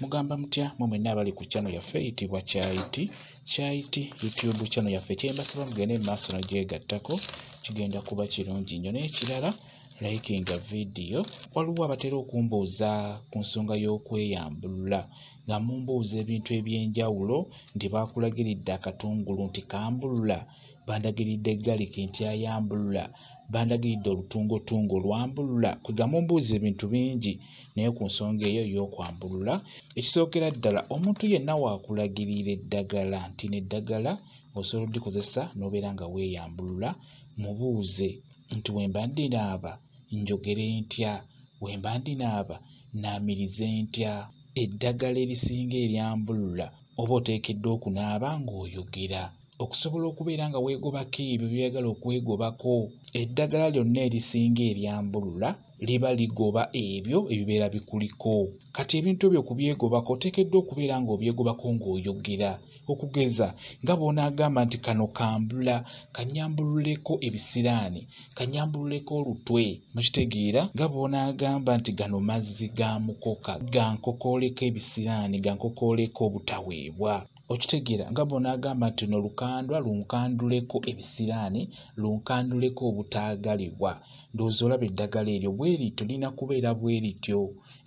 Mugamba mutya mwe mwenna abali ku channel yaffe eyitibwa Kyayiti, Kyayiti YouTube channel yaffe. Kyembasaba mugende mu maaso n'ogyegattako, kigenda kuba kirungi nnyo. N'ekirala, likinga vidiyo. Waliwo abatera okumbuuza ku nsonga y'okweyambulula, nga mumbuuza ebintu eby'enjawulo nti baakulagiridde akatungulu nti kambulula, bandagiridde galiki nti ayambulula, bandagiridde olutungotungo lwambulula. Kwega mumbuuza ebintu bingi naye ku nsonga eyo ey'okwambulula. Ekisookera ddala, omuntu yenna waakulagirira eddagala nti n'eddagala osobola oddikozesa n'obeera nga weeyambulula, mubuuze nti wemba ndinaaba njogere ntya, wemba ndinaaba naamirize ntya. Eddagala erisinga eryambulula oba oteekeddwa okunaaba ng'oyogera okusobola okubeera nga weegobako ebyo by'oyagala okwegobako. Eddagala lyonna erisinga eryambulula liba ligoba ebyo ebibeera bikuliko. Kati ebintu ebyo okubyegobako oteekeddwa okubeera ng'obyegobako ng'oyogera. Okugeza nga bw'onaagamba nti kano kambula, kannyambululeko ebisiraani, kannyambululeko olutwe, mukitegeera? Nga bw'onaagamba nti gano mazzi ga mukoka, gankokooleko ebisiraani, gankokooleko obutaweebwa. Okitegeera? Nga bw'onaagamba nti no lukandwa lunkanduleko ebisiraani, lunkanduleko obutaagalibwa. Ndowooza olaba eddagala eryo bwe lityo lirina kubeera bwe lityo.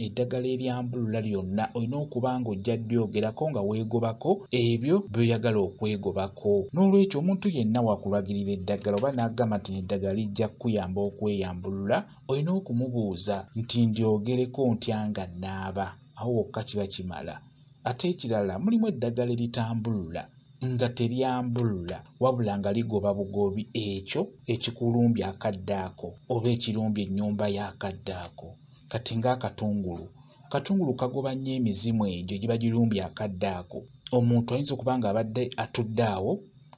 Eddagala eryambulula lyonna olina okuba ng'ojja ddyogerako nga weegobako ebyo by'oyagala okwegobako. Noolwekyo omuntu yenna waakulagirira eddagala oba n'agamba nti eddagala lijja kukuyamba okweyambulula, olina okumubuuza nti ndyogereko ntya nga nnaaba. Awo wokka kiba kimala. Ate ekirala, mulimu eddagala eritambulula nga teryambulula wabula nga ligoba bugobi ekyo ekikulumbye akadde ako oba ekirumbye ennyumba y'akadde ako. Kati ng'akatungulu, akatungulu kagoba nnyo emizimu egyo egiba girumbye akadde ako. Omuntu ayinza okuba ng'abadde atudde awo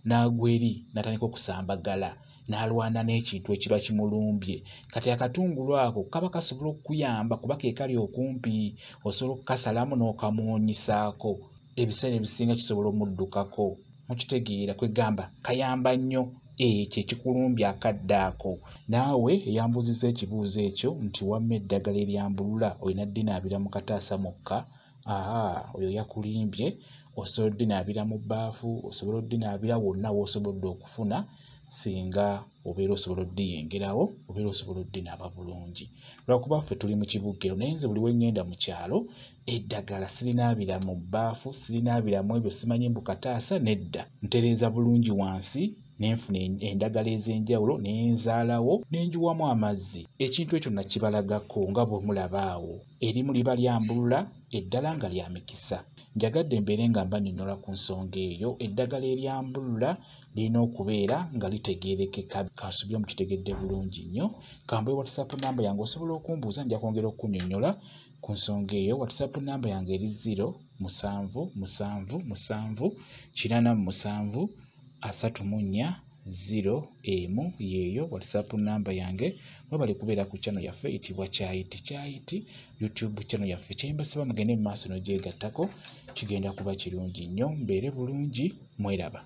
n'agwa eri n'atandika okusambagala, n'alwana n'ekintu ekiba kimulumbye. Kati akatungulu ako kaba kasobola okukuyamba kuba ke kali okumpi, osobola okukasalamu n'okamwonyisaako. Ebiseera ebisinga kisobola omuddukako. Mukitegeera? Kwegamba kayamba nnyo ekyo ekikulumbye akadde ako. Naawe eyambuuzizza ekibuuzo ekyo nti wamma eddagala eryambulula olina ddinaabira mu kataasa mwokka, aha, oyo yakulimbye. Osobola oddinaabira mu bbaafu, osobola oddinaabira wonna w'osobodde okufuna, singa obeera osobola oddiyingirawo, obeera osobola oddinaaba bulungi. Lwakuba ffe tuli mu kibuga ero, naye nze buli we ŋŋenda mu kyalo eddagala sirinaabira mu bbaafu, sirinaabira mu ebyo simanyi mbu kataasa, nedda. Ntereeza bulungi wansi ne nfuna endagala ez'enjawulo ne nzaalawo ne njiwamu amazzi. Ekintu ekyo nakibalagako nga bwe mulaba awo. Erimu liba lyambulula, eddala nga lya mikisa. Njagadde mbeere nga mbannyonnyola ku nsonga eyo. Eddagala eryambulula lirina okubeera nga litegeerekeka. Kansuubire mukitegedde bulungi nnyo. Kambawe WhatsApp namba yange osobola okumbuuza, nja kwongera okukunnyonnyola ku nsonga eyo. WhatsApp namba yange eri 0 7 7 7 87 34 0 1. Yeeyo WhatsApp namba yange. Mwebale kubeera ku channel yaffe eyitibwa Kyayiti, Kyayiti YouTube channel yaffe. Kyembasaba mugende mu maaso n'ogyegattako, kigenda kuba kirungi nnyo. Mbeere bulungi, mweraba.